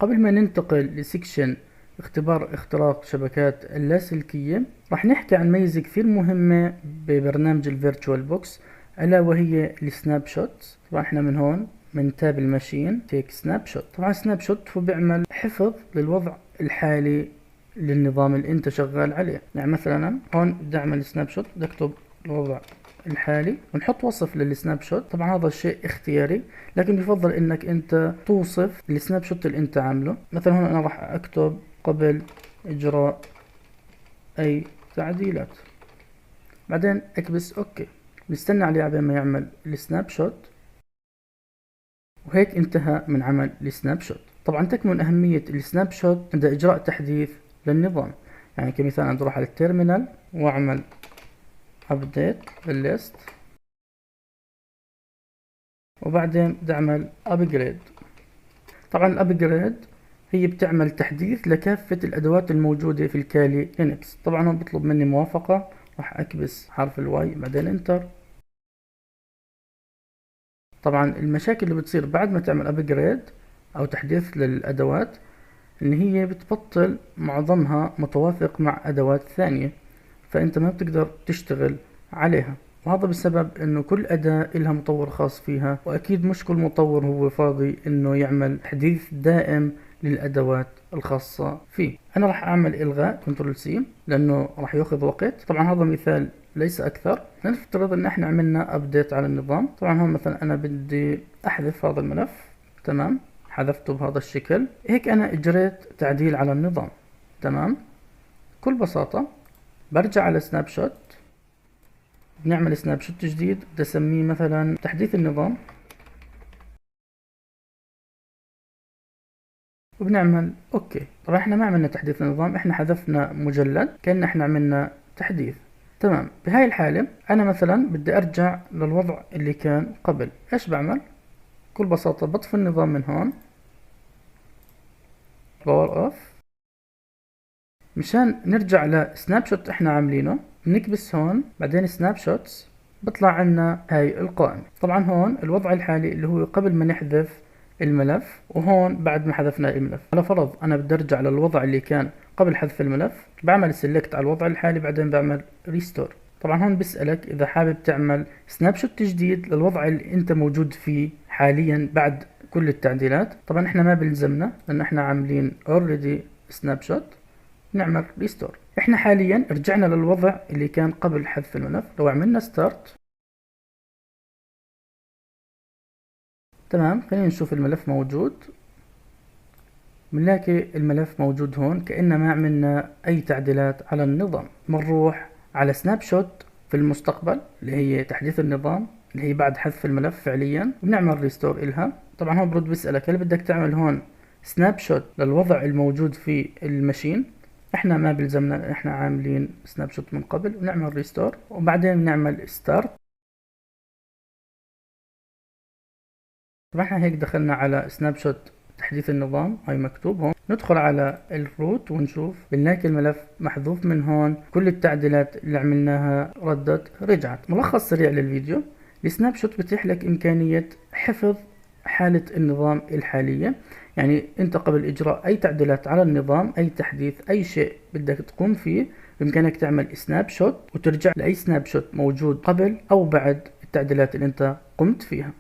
قبل ما ننتقل ل section اختبار اختراق شبكات اللاسلكية، راح نحكي عن ميزة كثير مهمة ببرنامج ال VirtualBox، ألا وهي ال snapshot. طبعا احنا من هون من tab ال machine take snapshot. طبعا snapshot هو بيعمل حفظ للوضع الحالي للنظام اللي انت شغال عليه. يعني مثلا هون بدي اعمل snapshot، بدي اكتب الوضع الحالي ونحط وصف لل snapshot. طبعا هذا الشيء اختياري، لكن بفضل انك انت توصف ال snapshot اللي انت عامله. مثلا هون انا راح اكتب قبل اجراء اي تعديلات، بعدين اكبس okay، نستنى عليه عبين ما يعمل ال snapshot، وهيك انتهى من عمل ال snapshot. طبعا تكمن اهمية ال snapshot عند اجراء تحديث للنظام. يعني كمثال انا اروح على ال terminal واعمل update لل list، وبعدين بدي اعمل upgrade. طبعا ال upgrade هي بتعمل تحديث لكافة الادوات الموجودة في ال Kali Linux. طبعا هو بيطلب مني موافقة، راح اكبس حرف ال Y بعدين enter. طبعا المشاكل اللي بتصير بعد ما تعمل upgrade او تحديث للادوات ان هي بتبطل معظمها متوافق مع ادوات ثانية، فانت ما بتقدر تشتغل عليها، وهذا بسبب انه كل اداة إلها مطور خاص فيها، واكيد مش كل مطور هو فاضي انه يعمل تحديث دائم للادوات الخاصة فيه. انا راح اعمل الغاء control C لانه راح ياخذ وقت. طبعا هذا مثال ليس اكثر. نفترض ان احنا عملنا update على النظام. طبعا هون مثلا انا بدي احذف هذا الملف، تمام، حذفته بهذا الشكل. هيك انا اجريت تعديل على النظام، تمام. بكل بساطة برجع على snapshot، بنعمل snapshot جديد بدي اسميه مثلا تحديث النظام، وبنعمل okay. طبعا احنا ما عملنا تحديث النظام، احنا حذفنا مجلد كأن احنا عملنا تحديث، تمام. بهاي الحالة انا مثلا بدي ارجع للوضع اللي كان قبل، ايش بعمل؟ بكل بساطة بطفي النظام من هون power off، مشان نرجع ل snapshot احنا عاملينه بنكبس هون بعدين snapshots، بطلع عنا هاي القائمة. طبعا هون الوضع الحالي اللي هو قبل ما نحذف الملف، وهون بعد ما حذفنا الملف. على فرض انا بدي ارجع للوضع اللي كان قبل حذف الملف، بعمل select على الوضع الحالي بعدين بعمل restore. طبعا هون بسألك اذا حابب تعمل snapshot جديد للوضع اللي انت موجود فيه حاليا بعد كل التعديلات. طبعا احنا ما بلزمنا لان احنا عاملين already snapshot، نعمل restore. احنا حاليا رجعنا للوضع اللي كان قبل حذف الملف. لو عملنا start، تمام، خلينا نشوف الملف موجود، بنلاقي الملف موجود هون كأننا ما عملنا اي تعديلات على النظام. بنروح على snapshot في المستقبل اللي هي تحديث النظام اللي هي بعد حذف الملف فعليا، وبنعمل restore إلها. طبعا هون برد بيسألك هل بدك تعمل هون snapshot للوضع الموجود في ال machine؟ احنا ما بلزمنا، احنا عاملين snapshot من قبل. ونعمل restore وبعدين بنعمل start. طبعا احنا هيك دخلنا على snapshot تحديث النظام، هاي مكتوب هون. ندخل على ال root ونشوف، بنلاقي الملف محذوف من هون، كل التعديلات اللي عملناها ردت رجعت. ملخص سريع للفيديو: ال snapshot بتيح لك إمكانية حفظ حالة النظام الحالية، يعني انت قبل اجراء اي تعديلات على النظام، اي تحديث، اي شيء بدك تقوم فيه، بامكانك تعمل snapshot وترجع لاي snapshot موجود قبل او بعد التعديلات اللي انت قمت فيها.